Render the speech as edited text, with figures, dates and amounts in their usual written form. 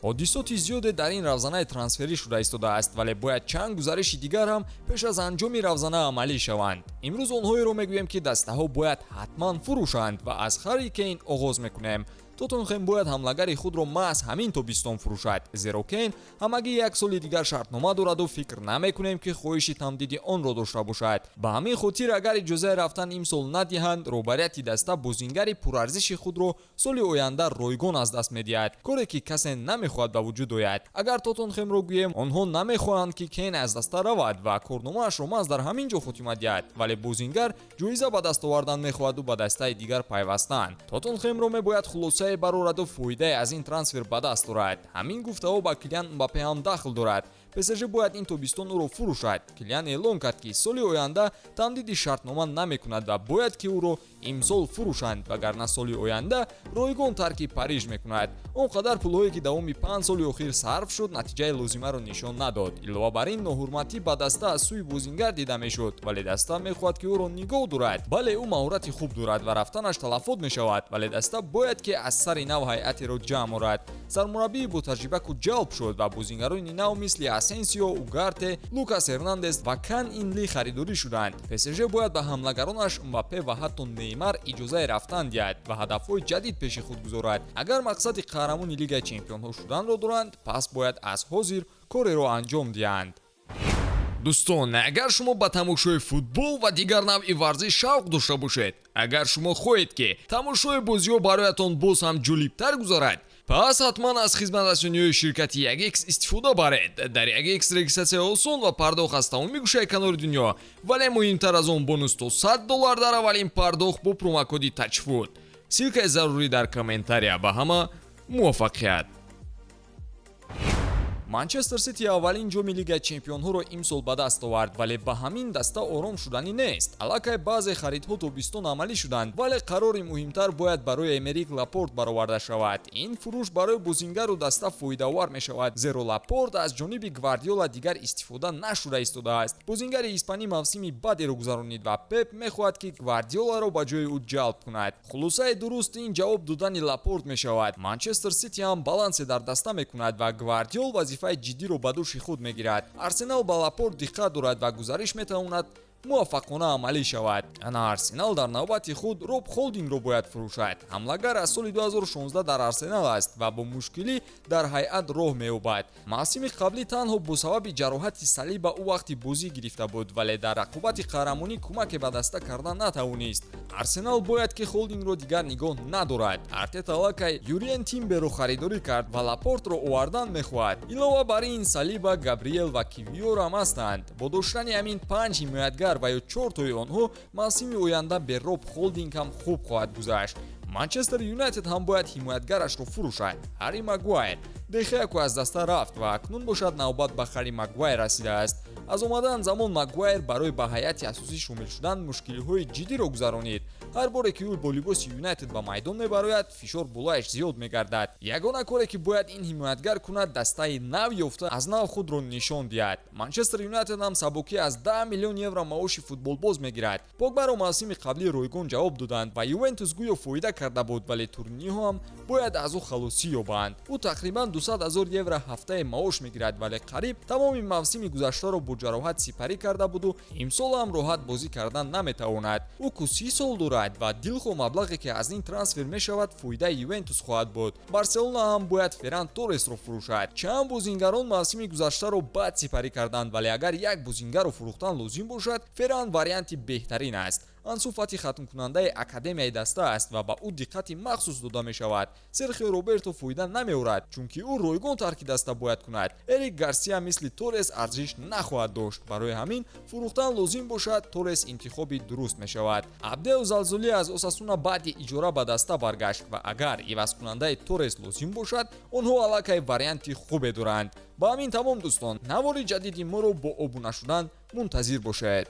Ҳодисоти зиёде дар ин равзанаи трансферӣ шуда истодааст, вале бояд чанд гузариши дигар ҳам пеш аз анҷоми равзана амалӣ шаванд. Имрӯз онҳоеро мегӯем, ки дастаҳо бояд ҳатман фурӯшанд, ва аз Ҳарри Кейн оғоз мекунем. Тоттенхем бояд ҳамлагари худро маҳз ҳамин тобистон фурӯшад, зеро Кейн ҳамагӣ як соли дигар шартнома дораду фикр намекунем, ки хоҳиши тамдиди онро дошта бошад. Ба ҳамин хотир, агар иҷозаи рафтан имсол надиҳанд, роҳбарияти даста бозингари пурарзиши худро соли оянда ройгон аз даст медиҳад, коре ки касе намехоҳад ба вуҷуд ояд. Агар Тоттенхемро гӯем, онҳо намехоҳанд, ки Кейн аз даста равад ва корномаашро маҳз дар ҳамин ҷо хотима диҳад, вале бозингар ҷоиза ба даст овардан мехоҳаду ба дастаи дигар пайвастан. Тоттенхемро мебояд хулосае барораду фоидае аз ин трансфер ба даст орад. Ҳамин гуфтаҳо ба Килиан Мбаппе ҳам дахл дорад. ПСЖ бояд ин тобистон ӯро фурӯшад. Килиан эълон кард, ки соли оянда тамдиди шартнома намекунад ва бояд ки ӯро имсол фурӯшанд, вагарна соли оянда ройгон тарки Париж мекунад. Он қадар пулҳое, ки давоми 5 соли охир сарф шуд, натиҷаи лозимаро нишон надод. Илова бар ин, ноҳурматӣ ба даста аз сӯи бозингар дида мешуд, вале даста мехоҳад, ки ӯро нигоҳ дорад. Бале, ӯ маҳорати хуб дорад ва рафтанаш талафот мешавад, вале даста бояд ки аз сари нав ҳайатеро ҷамъ орад. Сармураббии ботаҷриба ку ҷалб шуд ва бозингарони нав мисли Асенсио, Угарте, Лукас Эрнандес ва Кан Ин Ли харидорӣ шуданд. ПСЖ бояд ба ҳамлагаронаш Мбаппе ва ҳатто Неймар иҷозаи рафтан диҳад ва ҳадафҳои ҷадид пеши худ гузорад. Агар мақсади қаҳрамони Лигаи чемпионҳо шуданро доранд, пас бояд аз ҳозир кореро анҷом диҳанд. Дӯстон, агар шумо ба тамошои футбол ва дигар навъи варзиш шавқ дошта бошед, агар шумо хоҳед, ки тамошои бозиҳо бароятон боз ҳам ҷолибтар гузарад, пас ҳатман аз хизматрасониҳои ширкати Ягекс истифода баред. Дар Ягекс регистратсия осон ва пардохт аз тамоми гӯшаи канори дунё, вале муҳимтар аз он, бонус то 100 доллар дар аввалин пардохт бо промокоди ТАЧФУТ. Ссылкаи зарурӣ дар комментария. Ба ҳама муваффақият! Манчестер Сити аввалин ҷоми Лигаи чемпионҳоро имсол ба даст овард, вале ба ҳамин даста ором шуданӣ нест. Аллакай баъзе харидҳо тобистон амалӣ шуданд, вале қарори муҳимтар бояд барои Эмерик Лапорт бароварда шавад. Ин фурӯш барои бозингару даста фоидаовар мешавад, зеро Лапорт аз ҷониби Гвардиола дигар истифода нашуда истодааст. Бозингари испанӣ мавсими бадеро гузаронид ва Пеп мехоҳад, ки Гвардиоларо ба ҷои ӯ ҷалб кунад. Хулосаи дуруст ин ҷавоб додани Лапорт мешавад. Манчестер Сити ҳам балансе дар даста мекунад ва Гвардиол вазифаи ҷиддиро ба дӯши худ мегирад. Арсенал ба Лапорт диққат дорад ва гузариш метавонад муваффақона амалӣ шавад. Ана Арсенал дар навбати худ Роб Холдингро бояд фурӯшад. Ҳамлагар аз соли 2016 дар Арсенал аст ва бо мушкилӣ дар ҳайат роҳ меёбад. Мавсими қаблӣ танҳо бо сабаби ҷароҳати Салиба ӯ вақти бозӣ гирифта буд, вале дар рақобати қаҳрамонӣ кӯмаке ба даста карда натавонист. Арсенал бояд ки Холдингро дигар нигоҳ надорад. Артета аллакай Юриен Тимберро харидорӣ кард ва Лапортро овардан мехоҳад. Илова бар ин, Салиба, Габриел ва Кивиор ҳам ҳастанд. Бо доштани ҳамин панҷ ҳимоятгар ва ё чортои онҳо, мавсими оянда бе Роб Холдинг ҳам хуб хоҳад гузашт. Манчестер Юнайтед ҳам бояд ҳимоятгарашро фурӯшад. Ҳарри Магуайр. Де Хеа ку аз даста рафт ва акнун бошад, навбат ба Ҳарри Магуайр расидааст. Аз омадан замон Магуайр барои ба ҳайати асосӣ шомил шудан мушкилиҳои ҷиддиро гузаронид. Ҳар боре ки ӯ бо либоси Юнайтед ба майдон мебарояд, фишор болояш зиёд мегардад. Ягона коре, ки бояд ин ҳимоятгар кунад, дастаи нав ёфта, аз нав худро нишон диҳад. Манчестер Юнайтед ҳам сабукӣ аз 10 миллион евро маоши футболбоз мегирад. Погбаро мавсими қаблӣ ройгон ҷавоб доданд ва Ювентус гӯё фоида карда буд, вале турниҳо ҳам бояд аз ӯ халосӣ ёбанд. Ӯ тақрибан 200 ҳазор евро ҳафтаи маош мегирад, вале қариб тамоми мавсими гузаштаро бо ҷароҳат сипарӣ карда буду имсол ҳам роҳат бозӣ кардан наметавонад. Ӯ ку 30 сол дорад ва дилхоҳ маблағе, ки аз ин трансфер мешавад, фоидаи Ювентус хоҳад буд. Барселона ҳам бояд Ферран Торресро фурӯшад. Чанд бозингарон мавсими гузаштаро бад сипарӣ карданд, вале агар як бозингарро фурӯхтан лозим бошад, Ферран варианти беҳтарин аст. Ансу Фати хатмкунандаи академияи даста аст ва ба ӯ диққати махсус дода мешавад. Серхио Роберто фоида намеорад, чунки ӯ ройгон тарки даста бояд кунад. Эрик Гарсия мисли Торрес арзиш нахоҳад дошт. Барои ҳамин, фурӯхтан лозим бошад, Торрес интихоби дуруст мешавад. Абдел Залзули аз Осасуна баъди иҷора ба даста баргашт ва агар ивазкунандаи Торрес лозим бошад, онҳо аллакай варианти хубе доранд. Ба ҳамин тамом, дӯстон. Навори ҷадиди моро бо обуна шудан мунтазир бошед.